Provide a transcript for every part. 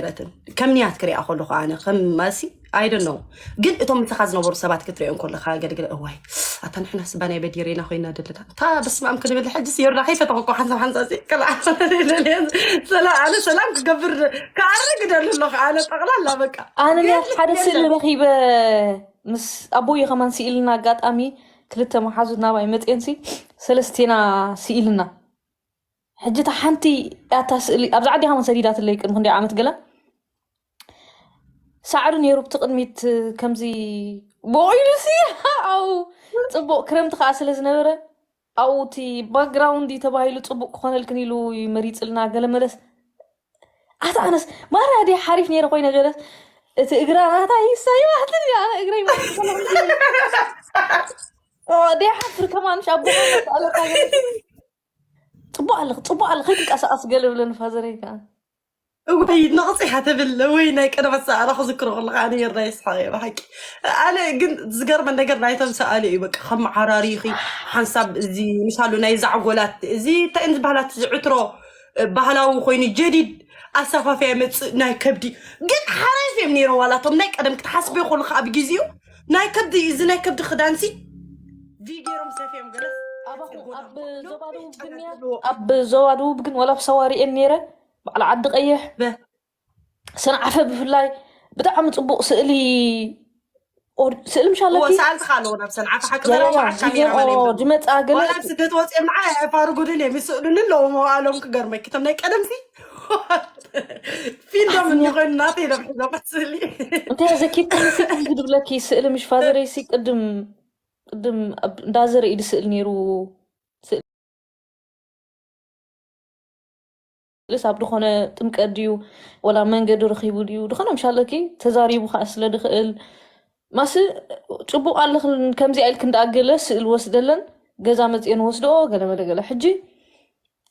በትን ከም ንያት ክሪኣ ከለኹ ኣነ ከም ማሲ ኣይደ ነው። ግን እቶም ምሳኻ ዝነበሩ ሰባት ክትሪኦም ከለኻ ገለገለ እዋይ፣ ኣታ ንሕና ስባ ናይ በዲሬና ኮይና ደለና እታ በስማም ክንብል ሕጅስ የርዳ ከይፈተኹ ሓንሳብ ሓንሳብ ከላ ሰላ ኣነ ሰላም ክገብር ክኣርግ ደሉ ኣለኹ ኣነ ጠቕላላ በቃ ኣነ ሓደ ስእሊ ረኺበ ምስ ኣቦየ ከማን ስኢልና ኣጋጣሚ ክልተ መሓዙት ናባይ መፅኤንሲ ሰለስቴና ስኢልና ሕጂ እታ ሓንቲ ያታ ስእሊ ኣብዛ ዓዲ ከማን ሰዲዳትለይ ቅድሚ ክንደይ ዓመት ገለ ሳዕሪ ነይሩ ብቲ ቅድሚት ከምዚ ቦኢሉ ሲ ኣው ፅቡቅ ክረምቲ ከዓ ስለ ዝነበረ ኣብኡ እቲ ባክግራውንድ ተባሂሉ ፅቡቅ ክኾነልክን ኢሉ መሪፅልና ገለ መለስ ኣታ ኣነስ ማራ ድየ ሓሪፍ ነይረ ኮይነ ገለስ እቲ እግራ ናታ ይሳይባትኒ ኣነ እግረይ ደይ ሓፍር ከማንሽ ኣብ ኣለካ ጽቡቅ ኣለክ ጽቡቅ ኣለክ ከይትንቀሳቀስ ገለ ብለኒ ፋዘረይ ከዓ እወይ ነቕፂ ኢኻ ትብል ወይ ናይ ቀደመት ሰኣላ ክዝክሮ ከለካ ኣነ የርዳ ይስሓቅ እየ ብሓቂ ኣነ ግን ዝገርመ ነገር ናይቶም ሰኣሊ እዩ በቃ ከም መዓራሪኺ ሓንሳብ እዚ ምሳሉ ናይ ዛዕጎላት እዚ እንታይ ዝበሃላት ዝዕትሮ ባህላዊ ኮይኑ ጀዲድ ኣሰፋፍያ ይመፅእ ናይ ከብዲ ግን ሓራይፍ እዮም ነይሮም ዋላቶም ናይ ቀደም ክትሓስበ ከለካ ኣብ ግዜኡ ናይ ከብዲ እዚ ናይ ከብዲ ክዳንሲ ቪገሮም ሰፍዮም ገለስ ኣብ ዞባ ደቡብ ግን ዋላ ብሳዋ ሪኤን ነይረ በዓል ዓዲ ቀይሕ ሰንዓፈ ብፍላይ ብጣዕሚ ፅቡቅ ስእሊ ስእሊ ምሻ ኣለኪ ሰኣልትካ ኣለዎ ናብ ሰንዓፈ ሓቂ በላ መዓት ካሜራ ማን እዮም ዝመፃ ገለ ዋላ ስደት ወፂኦም ንዓ ኣይፋርጉድን እዮም ይስእሉኒ ኣለዎ መዋእሎም ክገርመኪ እቶም ናይ ቀደምሲ ፊልዶም እንዲኮይኑ ናተይ ሎም ሒዞም ስእሊ እንታይ ዘኪርክኒ ሲ ከምዚ ድብለኪ ስእሊ ምሽ ፋዘረይ ሲ ቅድም ቅድም እንዳዘረ ኢድ ስእል ነይሩ ልስ ኣብ ድኾነ ጥምቀት ድዩ ወላ መንገዲ ረኺቡ ድዩ ድኾነ ምሻለኪ ተዛሪቡ ከዓ ስለ ድኽእል ማስ ፅቡቅ ኣለኽን ከምዚኣ ኢልክ እንዳኣገለ ስእል ወስደለን ገዛ መፅኤን ወስደኦ ገለመለ ገለ ሕጂ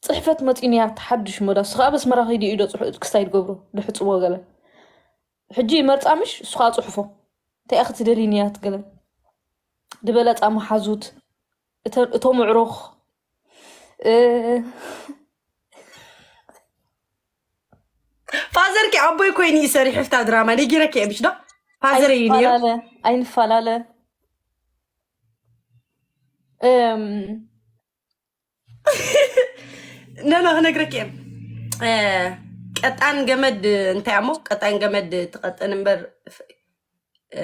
ፅሕፈት መፂኡን እያ ተሓድሽ ሞዳ እሱ ከዓ በስመራ ከይዱ እዩ ዶ ክስታይ ድገብሮ ድሕፅቦ ገለ ሕጂ መርፃ ምሽ እሱ ከዓ ፅሑፎ እንታይ ክትደልይን እያ ትገለን ድበለፃ መሓዙት እቶም ዕሩኽ ፋዘርኪ ኣቦይ ኮይኑ እዩ ሰሪሑ ፍታ ድራማ ነጊረኪ እየ ምሽ ዶ ፋዘር እዩ ነይሩ ኣይንፈላለ ነኖ ክነግረኪ እየ ቀጣን ገመድ እንታይ እሞ ቀጣን ገመድ ትቐጥን እምበር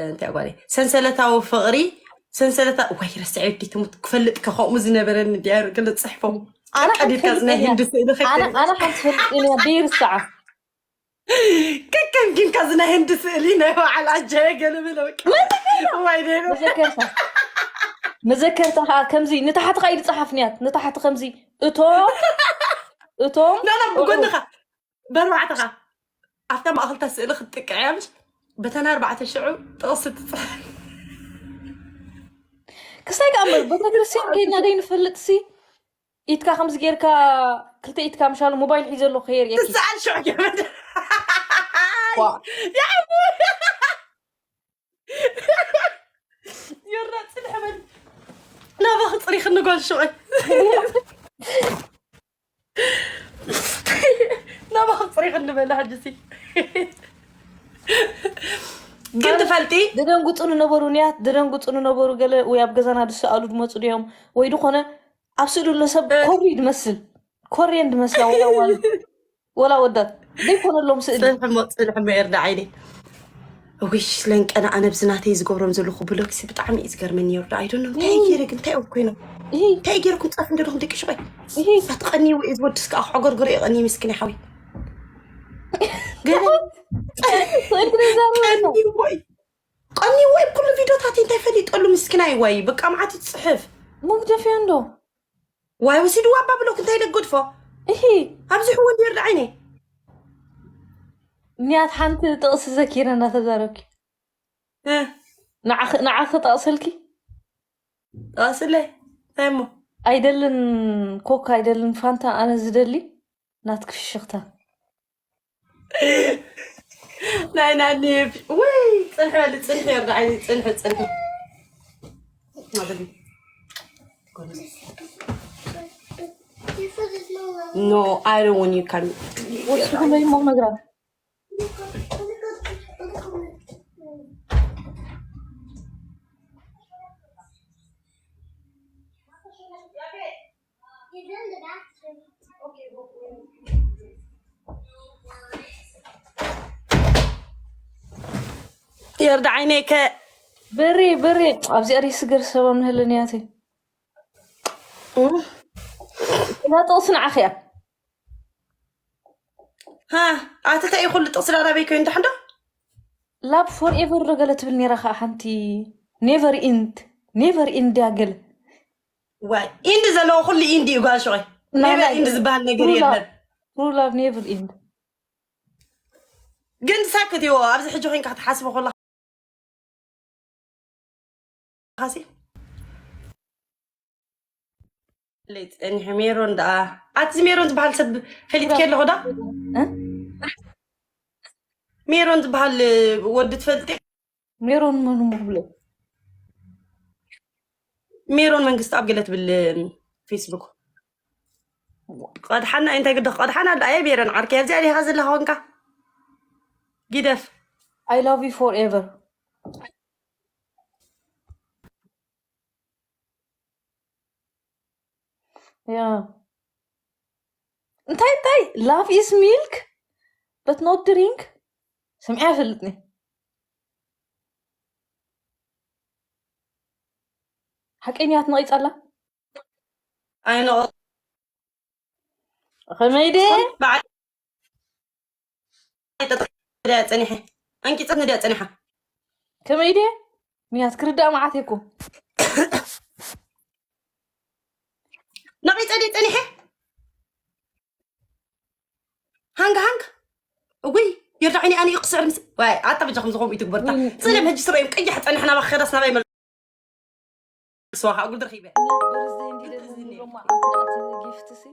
እንታይ ጓለ ሰንሰለታዊ ፍቕሪ ሰንሰለታ ወይ ረስዐ ዲ ትሙት ክፈልጥ ከኸምኡ ዝነበረኒ ድያ ገለ ፅሕፎም ቀዲድካ ዝናይ ህንዲ ስእሊ ኣነ ሓንቲ ፈልጥ እያ ደይርስዓ ከከም ጊንካ ዝናይ ህንዲ ስእሊ ናይ በዓል ኣጃየ ገለ ብለ ወይ መዘከርታ ከዓ ከምዚ ንታሕቲ ከዓ ኢድ ፀሓፍ ንያት ንታሕቲ ከምዚ እቶም እቶም ብጎንኻ በርባዕተኻ ኣብታ ማእኸልታ ስእሊ ክትጥቅዕ እያ ምሽ በተን ኣርባዕተ ሽዑ ጥቕሲ ትፅሕፍ ክስታይ ከዓ እምበር ቤተክርስትያን ከይድና ደይ ንፈልጥ ሲ ኢትካ ከምዚ ጌርካ ክልተ ኢትካ ምሻሉ ሞባይል ሒዘ ኣለኩ ከየርእየኪ ትስዓል ሽዑ ገመድ ይዕቡ ይራ ፅንሕ በል ናባኺ ፅሪኽኒ ጓል ሽዑ ናባኺ ፅሪኽኒ በለ ሕጂ ሲ ግን ትፈልጢ ደደንጉፁ ንነበሩ ንያት ደደንጉፁ ንነበሩ ገለ ወይ ኣብ ገዛና ዝሰኣሉ ድመፁ ድዮም ወይ ድኾነ ኣብ ስእሉ ኣሎ ሰብ ኮሪ ድመስል ኮሬን ድመስላ ወላ ዋል ወላ ወዳት ዘይኮነሎም ስእሊ ፅንሕሞ ፅንሕሞ የርዳ ዓይኒ እዊሽ ለንቀና ኣነ ብዝናተይ ዝገብሮም ዘለኹ ብሎክሲ ብጣዕሚ እዩ ዝገርመኒ የርዳ ኣይዶ እንታይ ገይረ ግን እንታይ እዮም ኮይኖም እንታይ ገይርኩም ፃፍ እንደለኹም ደቂ ሽቆይ ኣትቀኒዎ እዩ ዝወድስ ከዓ ክዕገርግሮ ይቀኒ ምስኪን ሓዊ ገለ ቀኒዎ እዩ ቀኒዎ እዩ ኩሉ ቪዲዮታት እንታይ ፈሊጠሉ ምስኪናይ ወይ በቃ መዓት ትፅሕፍ መግደፍያ እንዶ ዋይ ወሲድዋ ኣባ ብሎክ እንታይ ደገድፎ እሂ ኣብዚሕዎ እንዲ ይርዳ ዓይኒ ንያት ሓንቲ ጥቕሲ ዘኪረ እናተዛረብኪ ንዓኺ ጠቕሰልኪ ጠቕስለይ እንታይ እሞ ኣይደልን ኮካ ኣይደልን ፋንታ ኣነ ዝደሊ ናትኪ ፍሽኽታ ናይ ናኒ ወይ ፅንሒ በሊ ፅንሒ ይርዳ ዓይኒ ፅንሒ ፅንሒ No, I don't want you coming. ወስኹለይ ሞ ነግራ የርዳ ዓይነይከ በሬ በሬ ኣብዚኣ ሪስገር ሰበም ንህልንያተይ እዛ ጥቕሲ ንዓኺ እያ። ኣትልታይ እዩ ኩሉ ጥቕሲ ዳዳበይ ኮይኑ ታሕዶ ላብ ፎርኤቨር ዶ ገለ ትብል ነይራ ከዓ ሓንቲ ኔቨር ኢንድ ኔቨር ኢንድ እያ ገለ ዋይ ኢንድ ዘለዎ ኩሉ ኢንድ እዩ ጓል ሽቆይ። ኔቨር ኢንድ ዝበሃል ነገር የለን። ትሩ ላቭ ኔቨር ኢንድ ግን ሳክት ይዎ ኣብዚ ሕጂ ኮይንካ ክትሓስቦ ከለካ ሲ ለይፀኒሐ ሜሮን ደኣ ኣቲ ሜሮን ዝበሃል ሰብ ፈሊጥኪ ኣለኹ ዳ ሜሮን ዝበሃል ወዲ ትፈልጢ ሜሮን መኑ ምብሎ ሜሮን መንግስቲ ኣብ ገለ ትብል ፌስቡክ ቀድሓና እንታይ ግዲ ቀድሓና ኣለ ኣየ ሜሮን ዓርከይ ኣብዚኣ ዲኻ ዘለኻ ኮንካ ጊደፍ I love you forever yeah እንታይ እንታይ love is milk but not drink ሰምዐ ይፈልጥኒ ሓቀኛ ትነቒጻላ ኣይኖ ከመይ ደ በዓል ጠጠ- ድያ ጸኒሐ ኣንቂጸት ንድያ ጸኒሓ ከመይ ደ ምክንያት ክርዳእ መዓት እኮ ነቒጸ ድየ ጸኒሐ ሃንግ ሃንግ እጉይ ይርዳዕኒ ኣነ ክስዕር ምስ ዋይ ኣታ በጃኹም ዝኾም ይትግበርታ ጽለም ሕጂ ስረዮም ቀይሕ ጸንሕና ባኸዳስ ናባይ መልስዋ ካብ ጉልዲ ረኺበ birthday እንዲለ ዝብሎማ ኣፍዳእቲ ጊፍት ሲ